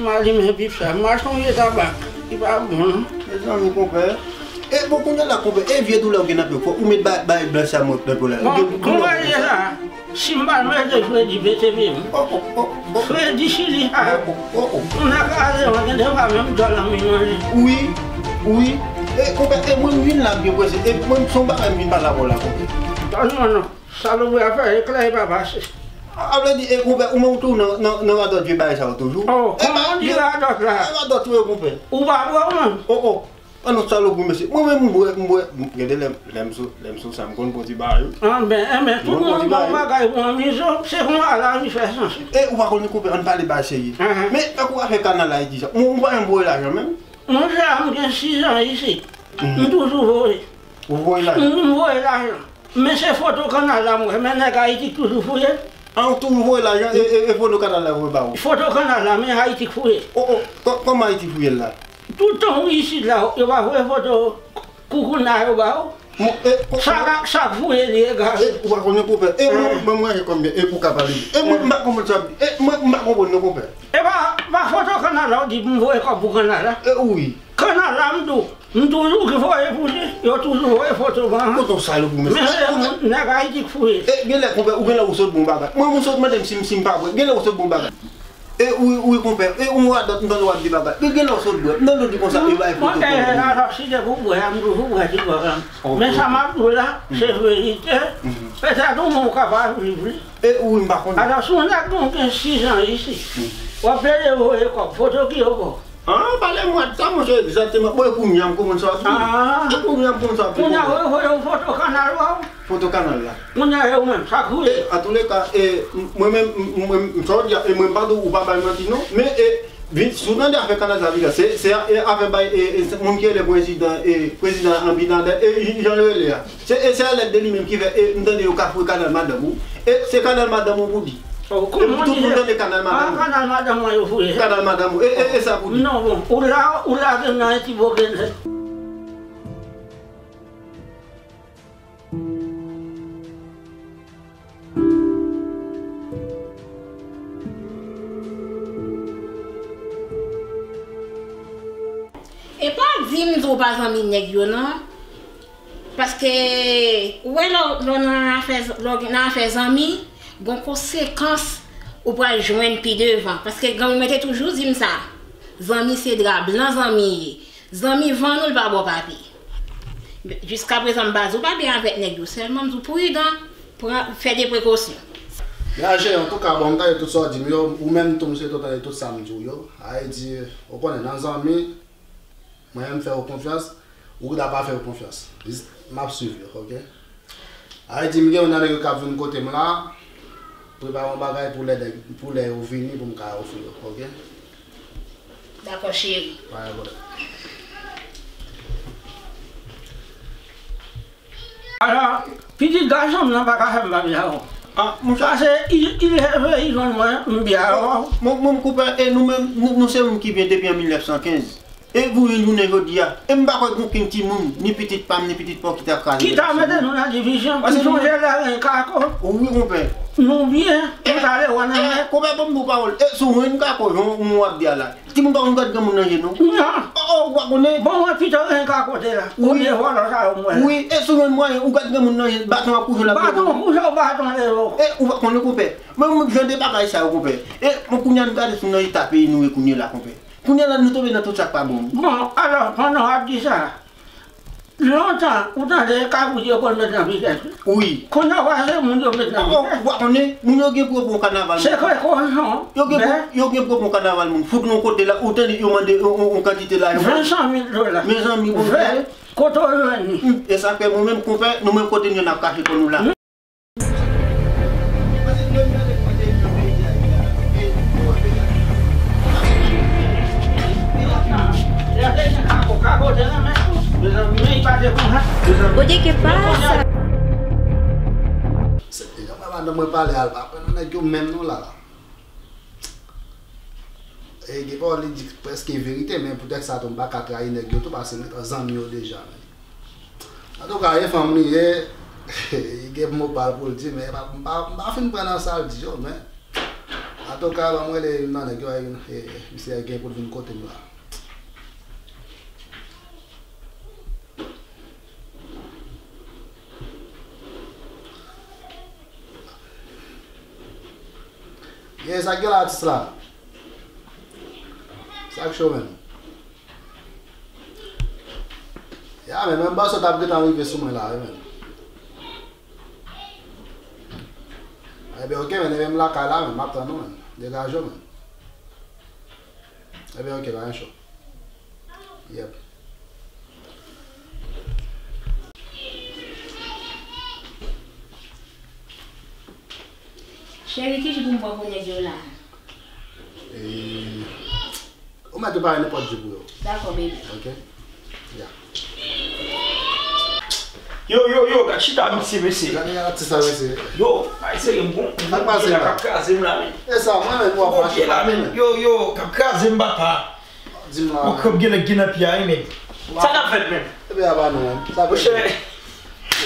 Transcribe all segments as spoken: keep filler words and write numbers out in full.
M alimen pip sa, m a sonje tabak, li pa bon non. Mezanmi, konpè. E bon, kounye a la, konpè, e vye doulè w gen nan pye w, fò ou met ba-, bay blanch sa mwen nan pye w la. Bon, kòman l ye la? Si m pa mete fredi pete pye m. Oh, oh, oh, oh. Fredi chili a. Oh, oh, oh, oh. Moun nan kraze mwen, gen de fwa menm djòl lan m vin manje. Wi, wi. E konpè, e mwen m vin la byen prese. E mwen se yon bagay m vin pale avè w la, konpè. Non, non, non. Salopri ap fè eklè, e pa pase. A, a vle di, e konpè, ou menm tou nan, nan, nan radòt vye bagay sa yo toujou? Oh, kòman w di radòt la? E radòt ou ye, konpè. Ou pa bwè ou menm? Oh, oh. An non, salopri mesye. Mwen menm m bwè, m bwè. Gade lè, lè m sou, lè m sou sa, m konn pran ti bagay wi. Anben, enben, tout moun bon bagay pou anmize w, se konsa lavi fè sans. E ou pa konnen konpè, ann pale bagay serye. Men tankou afè kanal la, e di sa. Mwen, mwen pa janm voye lajan menm. Monchè, m gen sis an isit. M toujou voye. Ou voye lajan? M, m voye lajan. Men se foto kanal la m wè, men nèg Ayiti k toujou fouye. An, ou toujou voye lajan, e, e, e foto kanal la voye ba ou? Foto kanal la, men Ayiti k fouye. Oh, oh, kò-, kòman Ayiti fouye l la? Tout tan ou isit la, yo pa voye foto koukouna yo ba ou? Sa k, sa k fouye li egare. E, ou pa konnen konpè. E mwen, mwen, mwen, konbyen, e pou ka pale. E mwen, m pa konprann sa w ap di. E mwen, m pa konprann non, konpè. E pa, pa foto kanal la, ou di m voye kòb pou kanal la. E wi. Kanal la, m tou, m toujou ki voye pou li, yo toujou voye foto ban mwen. Kote w salopri mesye. Men se moun, nèg Ayiti k fouye. E, genlè, konpè, ou genlè ou sot bon bagay. Mwen, moun sot mande m si m, si m pa vre. Genlè ou sot bon bagay. E wi, wi, konpè. E ou radòt, m tande w ap di bagay. Genlè ou sot bwè. M tande w di konsa, e bay foto konpè. Mwen, alò, si se pou bwè, m toujou bwè ti bwè la. Men sa m ap di w la, se verite. Petèt ou menm ou ka pa viv li. E wi, m pa konnen. Alò, si yon nèg nou gen sis an isit, w ap plede voye kòb, foto ki yo ba w? An, pale mwa de sa, monchè, egzakteman. Bon, e kounye a m konprann sa w ap di. Ah. E kounye a m konprann sa w ap di. Kounye a, yo voye w foto kanal ba w. Foto kanal la. Kounye a, e ou menm, sa k fouye. E, antouleka, e, m, mwen menm, m, mwen, m, sa w di a, e mwen m pa di w, ou pa bay manti non. Men, e, vin, si w tande afè kanal sa vin la, se, se, e, afè bay, e, e, se moun ki rele prezidan, e, prezidan Abinader, e, jan l rele a. Se, e se a lèd de li menm ki fè, e, m tande yo kafouye kanal madanm ou. E se kanal madanm ou pou di. Oh, e pou tout moun tande kanal madanm ou. Ah, kanal madanm mwen yo fouye. Kanal madanm ou. E, e, e sa pou di. Non, bon, ou la, ou lage m nan yon ti boke nèt. E pa di m di w pa zanmi nèg yo non. Paske, ou wè, lè w, lè w nan afè, lè w nan afè zanmi, gon konsekans ou pral jwenn pi devan. Paske granmoun mwen te toujou di m sa. Zanmi se dra blan zanmi ye. Zanmi vann ou, l pa ba w papye. Jiskaprezan, m pa di w pa byen avèk nèg yo. Sèlman, m di w pridan, pran, fè de prekosyon. Byen, cheri, antouka, bon, m tande tout sa w di m yo. Ou menm tou, m swete w tande tout sa m di w yo. Sa vle di, ou konnen, nan zanmi, mwen menm fè yo konfyans, ou ta pa fè yo konfyans. Jis, m ap swiv yo, oke? Sa vle di, m gen youn nan nèg yo k ap vin kote m la, prepare yon bagay pou lè nèg, pou lè yo vini, pou m ka ofri yo, oke? Dakò, cheri. Pa gen pwoblèm. Alò, pitit gason m nan pa ka fè m pa byen avè w. Ah, monchè. Paske, i, i leve, i jwenn mwen, m byen avè w. Mwen, mwen, m konpè, e nou menm, nou, nou se moun ki byen depi an mil nèf san kenz. E pou jwenn jounen jodi a. E m pa kwè gen okenn timoun, ni pitit pa m, ni pitit pa w ki ta kraze. Ki ta mete nou nan divizyon. Paske m sonje lè gen kako. Wi, konpè. Nou byen, nou t ale wè nan mè. Konpè, ban m di w pawòl. E si w jwenn kako, jan w ap di a la. Timoun pa konn gad granmoun nan je non. Non. Oh, oh, ou pa konnen? Bon, mwen pito gen ka kote la. Wi. Premye vòlò sa yo m wè la. Wi, e si w jwenn mwayen, ou gad granmoun nan je, baton ap kouje la. Baton kouje, baton leve w. E ou pa konnen, konpè. Mwen, mwen, jan de bagay sa yo, konpè. E mwen, kounye a, nou gade sou nan eta peyi nou ye kounye la, konpè. Kounye a la, nou tonbe nan tout sa k pa bon. Bon, alò, pandan w ap di sa, lontan, ou tande kabrit yo konn met nan pikèt wi. Wi. Kounye a w a se moun yo met nan pikèt. Ou pa konnen, moun yo gen pou yo pran kanaval. Se kwe kochon. Yo gen pou, yo gen pou yo pran kanaval moun. Fout nan kote la, ou tande yo mande yon, yon, yon kantite lajan. Ven san mil dola. Mezanmi, bon. Ven. Kote w jwenn li? E sa fè mwen menm, konpè, nou menm kote nou ye n ap kache kò nou la. Oye, ¿qué pasa? Se, e, madanm mwen pale al pa pran nan nèg yo menm non la la. E gen pawòl li di prèske verite, men poutèt sa tou m pa ka trayi nèg yo tou, paske m gentan zanmi yo deja, men. Antouka, e fanm li ye, li gen mo pa l pou l di, men m pa, m pa, m pa fin pran nan sa l di yo, men. Atouka, ban m rele youn nan nèg yo, e, e, misye gen pou l vin kote m la. Ye, sa k gen la, atis la? Sa k cho, menm? Ya, men, menm bòs yo t ap gentan rive sou mwen la, wi, men. Ebyen, oke, men, ebyen, m lakay la, men, m ap tann ou, men. Degaje w, men. Ebyen, oke, pa gen cho. Yep. Cheri, ki ji pou m pran pou nèg yo la? E, ou mèt repare nenpòt ji pou yo. Dakò, baby. Oke? Ya. Yo, yo, yo, gad chita misye, mesye. Gade atis la, mesye. Yo, ay serye, m gon, m gon pye la k ap kraze m la, men. E sa, mwen menm, w ap mache la, men. Yo, yo, k ap kraze m, papa. Di m la. Mwen krèp gen nèg ki nan pye a, wi, men. Sa k ap fèt, men? Epi a pa nou, men. Sa monchè,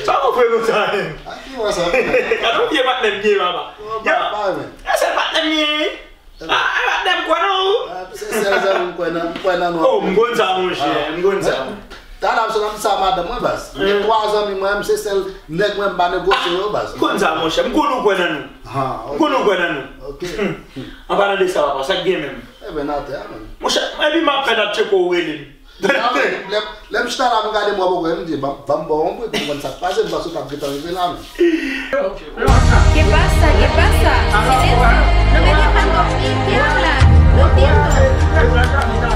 sa konprann nou sa, men. A ki wè sa? Gade yon vye patnè m ye, papa. Yo, ba, ba, men. E se patnè m ye. Ah, ah, patnè m kwè nan ou. Ah, se sèl zanmi m kwè nan, m kwè nan nou. Oh, m konn sa, monchè, m konn sa. Talè m sot ap di sa madanm mwen, baz. Gen twa zanmi mwen, se sèl nèg mwen m pa negosye yo, baz. M konn sa, monchè, m konn ou kwè nan nou. Ah, ok. M konn ou kwè nan nou. Ok. An palan de sa, papa, sa k gen menm? Eben, atè a, menm. Monchè, epi m ap fè n ap tcheke ou rele m. Lè, lè m chita la, m gade mwen, poko, m di, ban, ban m ba w yon bri pou m konn sa k pase, m panse w t ap gentan rive la, men. ¿Qué pasa? ¿Qué pasa? Silencio. No me dejan dormir. ¿Qué hablan? No entiendo.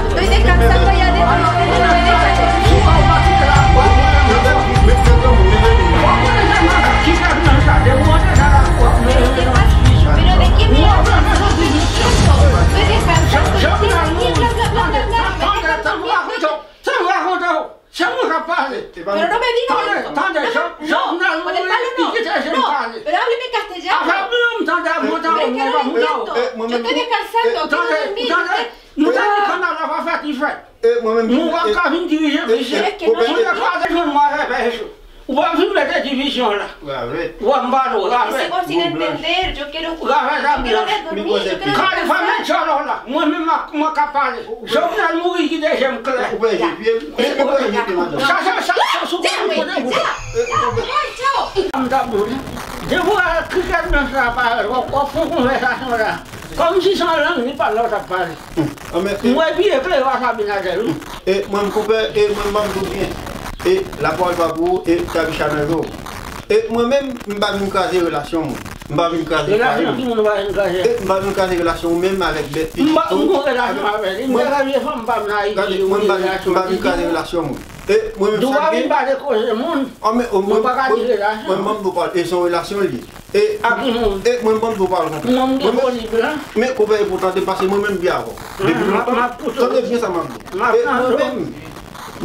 Estoy descansando allá adentro, ustedes no me dejan dormir. ¿Qué pasa? ¿Pero de qué me hablas? No estoy diciendo. Estoy descansando. Yo estoy aquí, bla, bla, bla, bla, bla. Me dejan dormir. Sa m rakonte w, se mwen k ap pale. Pero no me digas eso. Tande, tande, Jovenel mouri, li kite je m pale. Pero hábleme en castellano. Avèk mwen menm, tande, mwen ta wè mwen pa moun ta wè. Yo estoy descansando, quiero dormir. Tande, tande, nou ta di kanal la pa fèt, li fèt. Nou pa ka vin dirije peyi. Mwen te kraze jwenn mwen avè peyi. Ou pa vin mete divizyon la. Ravèt. Ou pa m pale w, ravèt. Es imposible entender, yo quiero, yo quiero dormir, yo quiero descansar. Kalifa met djòl w la. Mwen menm ak mwen k ap pale. Jovenel mouri kite je m klè. Ou pa enkyete, ou pa enkyete, madanm. Sa, sa, sa, sa, sou kote kote. M t ap mouri. Depi w wè krikèt nan sa parèt, w ap, w ap fè konvèsasyon la. Kòmsi se yon lang li pale, w t ap pale. Mwen pye klere ak Abinader, wi. E mwen, m konpè, e mwen, m ap di w byen. E lapawòl pa pou ou, e kabicha nan je w. E mwen menm, m pa vin kraze relasyon moun. M pa vin kraze fwaye moun. Relasyon ki moun ou pa vin kraze? E m pa vin kraze relasyon ou menm avèk bèt pitit ou. M pa, m gon relasyon avè li. M te revye fanm pa m nan Ayiti, wi, relasyon pitit ou. Gade, mwen, m pa vin, m pa vin kraze relasyon moun. E mwen menm sa m gen. Dou pa vin pale koze moun. An, men, o, mwen, mwen, mwen, mwen, mwen, mwen, e se yon relasyon li ye. E, a, e mwen, mwen, mwen, mwen, mwen, mwen, men, konpè, e pou tande, paske mwen menm byen avè w. Depi lontan, tande byen sa m ap di. E mwen menm,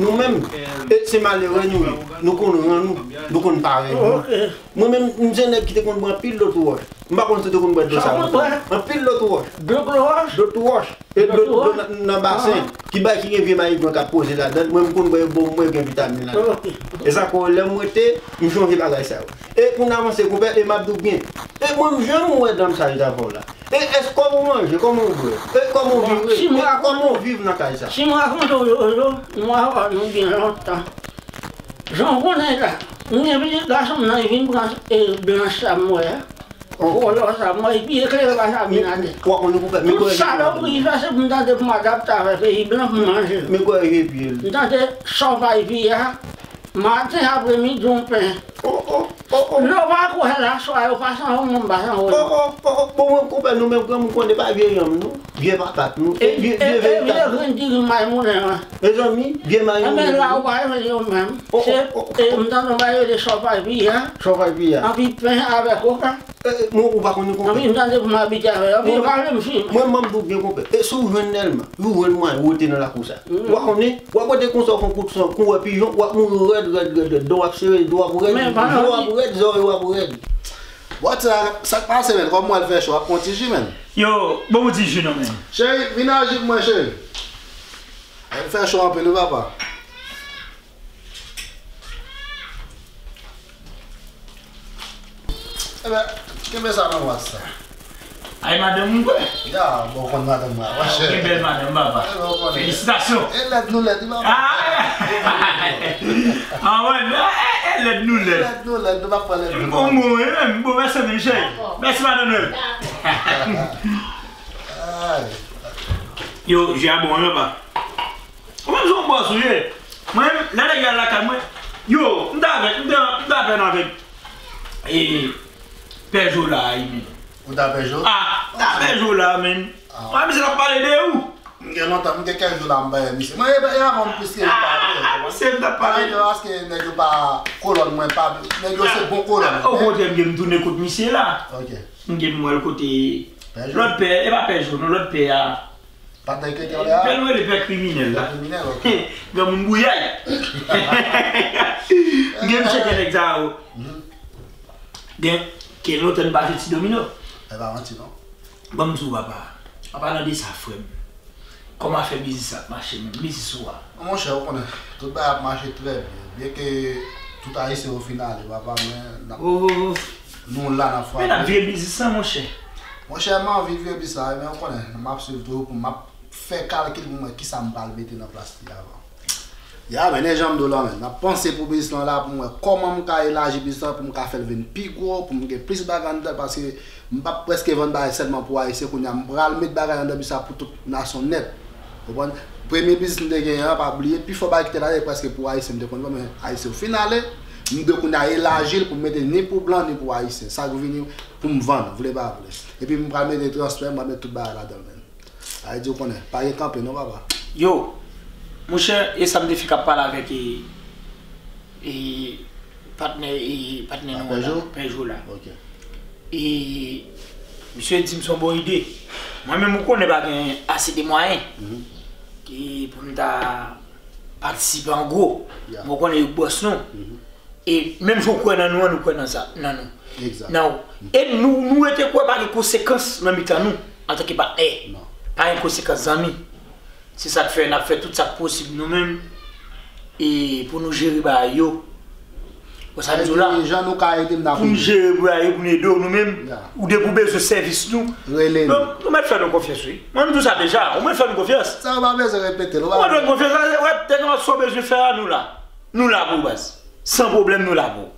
nou menm, e se malere nou ye. Nou konn ran nou, nou konn pare nou. Mwen menm, m se nèg ki te konn bwè anpil dlo tou wòch. M pa konn si w te konn bwè dlo sa yo lontan. Anpil dlo tou wòch. Dlo tou wòch? Dlo tou wòch. E dlo, dlo nan, nan basen. Ki bay, ki gen vye mayigran k ap poze ladan l. Mwen, m konn bwè yo, bon, mwen gen vitamin ladan l. E sa k fè, lè m rete, m chonje bagay sa yo. E pou n avanse, konpè, e m ap di w byen. E mwen, m janm wè dam sa yo t avè w la. E èske kòman w manje, kòman w bwè? E kòman w vire? E kòman w viv nan kay sa? Si m rakonte w, Jojo, m wè nou byen lontan. Jan w konnen la, m gen pitit gason m nan, li vin pran, e, blanch sa m wè a. Kolò sa m wè, li pi eklere pase Abinader. Tout salopri li fè, se pou m tande pou m adapte avè peyi blan pou m manje. M tande sòpay pi a, maten, apremidi, yon pen. Lè w pa kwè la, swa yo pa sanwó, mwen m pa sanwó. Bon, mwen konpè nou menm granmoun konnen pa vye yanm nou, vye patat nou, e vye, vye veritab nou. Vye grenn diri m bay moulen an. Mezanmi, vye mayi moulen. Enben la ou pa jwenn yo menm. Se, e, m tande yon bagay yo rele sòpay pi a. Sòpay pi a. Anpi pen avè koka. E, e, mwen, ou pa konnen konpè. Anpi m tande pou m abitye avè yo. Anpi yo pa vle m fimen. Mwen, mwen, m di w byen konpè. E si w jwenn Nèlman, ou jwenn mwen, ou rete nan lakou sa. W a konnen, w ap rete konsa, w fè yon kout san, kou wè pijon, w ap mouri rèd, rèd, rèd, rèd. Dan w ap sere, dan w ap rèd, je w ap rèd, zòrèy w ap rèd. Bon, ti la, sa k pase, menn? Kòman w al fè cho? W ap pran ti ji, menn? Yo, ban m yon ti ji non, menn. Cheri, vin aji pou mwen, cheri. Al fè cho anpil, wi, papa. Enben, kenbe sa nan vwaz sa. Ay, madanm ou kwè? Ya, bon, konn madanm mwen, monchè. Gen bèl madanm, papa. Felisitasyon. E lèd nou lèd, wi, papa. Ah, ah, wè, non, e, e lèd nou lèd. Lèd nou lèd, nou pa pran lèd nou. Bon, bon, e menm, bon, mèsi, men cheri. Mèsi, madanm Noël. Ay. Yo, je a bon, yo, pa. Ou menm se yon bòs ou ye. Mwen menm, lè nèg yo al lakay mwen, yo, m t avèk, m t, m t avèk, avèk, e, Pè Jola a, wi, menm. Ou t avèk Jola? Ah, m t avèk Jola, menm. Ah. Mwen, misye t ap pale de ou. M gen lontan, m gen kèk jou la, m pa wè misye. Mwen, e, e avan m plis ke pale. Ah, misye, m t ap pale. Paske nèg yo pa kolòn mwen, pa, nèg yo se bon kolòn. Okontrè, m gen m tounen kot misye la. Ok. M gen m wè l kote lòt pè, e pa Pè Jola, non, lòt pè a. Patnè ki te anlè a? Pè nou rele pè kriminèl la. Pè kriminèl, ok. Granmoun bouyay. Gen m cheke nèg sa yo. Mhm. Gen, gen lontan n pa jwe ti domino. E pa manti, non. Ban m di w, papa. An palan de sa, frè m. Kòman afè biznis la ap mache menm? Biznis ou a? Monchè, ou konnen, tout bagay ap mache trè byen. Byen ke tout Ayisyen yo fin ale, papa, men n ap, oh, oh, oh, nou la, n ap frape. Men n ap vire biznis lan, monchè. Monchè, m anvi vire biznis la, men ou konnen, m ap swiv toujou pou m ap fè kalkil pou m wè kisa m pral mete nan plas li avan. Ya, men, e jan m di w la, men, m ap panse pou biznis lan la, pou m wè kòman m ka elaji biznis lan, pou m ka fè l vin pi gwo, pou m gen plis bagay anndan l, paske m p ap prèske vann bagay sèlman pou Ayisyen, kounye a m pral met bagay anndan biznis la pou tout nasyon nèt. Konprann? Premye biznis m te genyen an, pa bliye, pifò bagay ki te la, se prèske pou Ayisyen m te konn vann, men Ayisyen yo fin ale, m dwe kounye a elaji l pou m mete ni pou blan, ni pou Ayisyen. Sa k vini pou m vann, vle pa vle. Epi m pral mete transfè, m pral mete tout bagay ladan l, men. Sa vle di, ou konnen, pa gen kanpe non, papa. Yo, monchè, e sa m te fenk ap pale avèk, e, e, patnè, e, patnè nou an la, Pè Jo la. Ok. E misye di m se yon bon ide. Mwen menm, ou konnen, pa gen ase de mwayen, mhm, ki pou m ta patisipe an gwo. Ya. Mwen konnen yo bòs nou. Mhm. E menm jan w kwè nan nou an, nou kwè nan sa, nan nou. Egzak. Nan ou. E nou, nou rete kwè pa gen konsekans nan mitan nou, antanke patnè. Non. Pa gen konsekans, zanmi. Se sa k fè n ap fè tout sa k posib nou menm, e pou nou jere bagay yo. Wè sa m di w la? Jan nou ka ede m, n ap ede. Pou nou jere bagay yo, pou nou ede w nou menm. Ya. Ou depi w bezwen sèvis nou, rele nou. Nou, nou mèt fè nou konfyans, wi. Mwen, m di w sa deja, ou mèt fè nou konfyans. Sa yo pa bezwen repete l, ou pa. Ou mèt fè nou konfyans, wè, tèt ansanm bezwen fè a, nou la. Nou la pou ou, baz. San pwoblèm, nou la pou ou.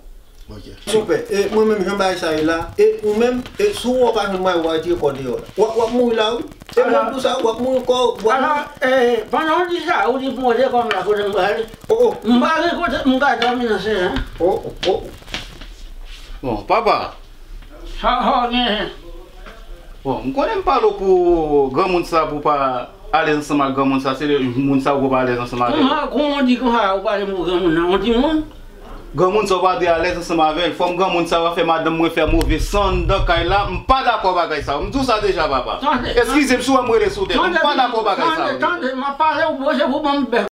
Ok. Konpè, e mwen menm jan bagay sa ye la, e ou menm, e si w wè w pa jwenn mwayen w al retire kò w deyò la, w ap, w ap mouri la wi. E mwen pou sa, w ap mouri kò w, w ap mouri. Alò, e, pandan w di sa, ou di pou w retire kò m la, kote m prale? Oh, oh. M pa gen kote m ka dòmi nan se jan. Oh, oh, oh. Bon, papa. Sa w genyen? Bon, m konnen m pale w pou granmoun sa, pou w pa alèz ansanm ak granmoun sa, se moun sa ou pa alèz ansanm avè l. Kòman, kòman w di konsa, ou pale m pou granmoun nan, yon timoun? Granmoun sa ou pa dwe alèz ansanm avè l. Fòm granmoun sa yo fè madanm mwen fè move san anndan kay la, m pa dakò bagay sa yo. M di w sa deja, papa. Tande, eskize m si w wè m rele sou tèt ou, m pa dakò bagay sa yo. Tande, tande, m ap pale w, se pou ban m bèk.